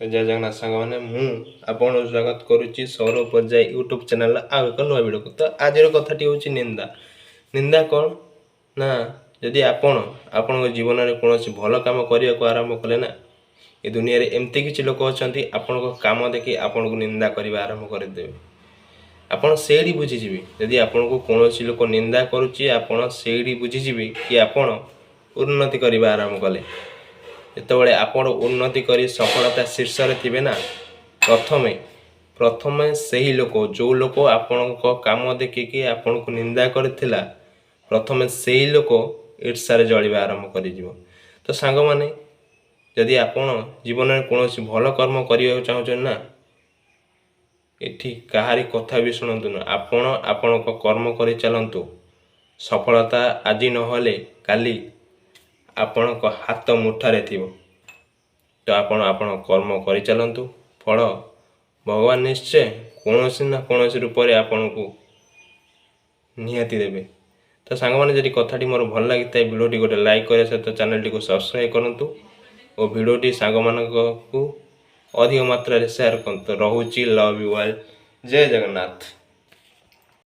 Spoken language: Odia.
ତ ଜୟ ଜଗନ୍ନାଥ ସାଙ୍ଗମାନେ, ମୁଁ ଆପଣଙ୍କୁ ସ୍ୱାଗତ କରୁଛି ସୌରଭ ପର୍ଯ୍ୟାୟ ୟୁଟ୍ୟୁବ୍ ଚ୍ୟାନେଲ୍ର ଆଉ ଏକ ନୂଆ ଭିଡ଼ିଓକୁ। ତ ଆଜିର କଥାଟି ହେଉଛି ନିନ୍ଦା। ନିନ୍ଦା କ'ଣ ନା, ଯଦି ଆପଣ ଆପଣଙ୍କ ଜୀବନରେ କୌଣସି ଭଲ କାମ କରିବାକୁ ଆରମ୍ଭ କଲେ ନା, ଏ ଦୁନିଆରେ ଏମିତି କିଛି ଲୋକ ଅଛନ୍ତି, ଆପଣଙ୍କ କାମ ଦେଖି ଆପଣଙ୍କୁ ନିନ୍ଦା କରିବା ଆରମ୍ଭ କରିଦେବେ। ଆପଣ ସେଇଠି ବୁଝିଯିବେ। ଯଦି ଆପଣଙ୍କୁ କୌଣସି ଲୋକ ନିନ୍ଦା କରୁଛି, ଆପଣ ସେଇଠି ବୁଝିଯିବେ କି ଆପଣ ଉନ୍ନତି କରିବା ଆରମ୍ଭ କଲେ। ଯେତେବେଳେ ଆପଣ ଉନ୍ନତି କରି ସଫଳତା ଶୀର୍ଷରେ ଥିବେ ନା, ପ୍ରଥମେ ପ୍ରଥମେ ସେହି ଲୋକ, ଯେଉଁ ଲୋକ ଆପଣଙ୍କ କାମ ଦେଖିକି ଆପଣଙ୍କୁ ନିନ୍ଦା କରିଥିଲା, ପ୍ରଥମେ ସେଇ ଲୋକ ଈର୍ଷାରେ ଜଳିବା ଆରମ୍ଭ କରିଯିବ। ତ ସାଙ୍ଗମାନେ, ଯଦି ଆପଣ ଜୀବନରେ କୌଣସି ଭଲ କର୍ମ କରିବାକୁ ଚାହୁଁଛନ୍ତି ନା, ଏଠି କାହାରି କଥା ବି ଶୁଣନ୍ତୁ ନା। ଆପଣ ଆପଣଙ୍କ କର୍ମ କରି ଚାଲନ୍ତୁ। ସଫଳତା ଆଜି ନହେଲେ କାଲି ଆପଣଙ୍କ ହାତ ମୁଠାରେ ଥିବ। ତ ଆପଣ ଆପଣଙ୍କ କର୍ମ କରିଚାଲନ୍ତୁ, ଫଳ ଭଗବାନ ନିଶ୍ଚୟ କୌଣସି ନା କୌଣସି ରୂପରେ ଆପଣଙ୍କୁ ନିହାତି ଦେବେ। ତ ସାଙ୍ଗମାନେ, ଯଦି କଥାଟି ମୋର ଭଲ ଲାଗିଥାଏ, ଭିଡ଼ିଓଟି ଗୋଟେ ଲାଇକ୍ କରିବା ସହିତ ଚ୍ୟାନେଲଟିକୁ ସବସ୍କ୍ରାଇବ୍ କରନ୍ତୁ ଓ ଭିଡ଼ିଓଟି ସାଙ୍ଗମାନଙ୍କୁ ଅଧିକ ମାତ୍ରାରେ ସେୟାର କରନ୍ତୁ। ରହୁଛି, love you all, Jay Jagannath.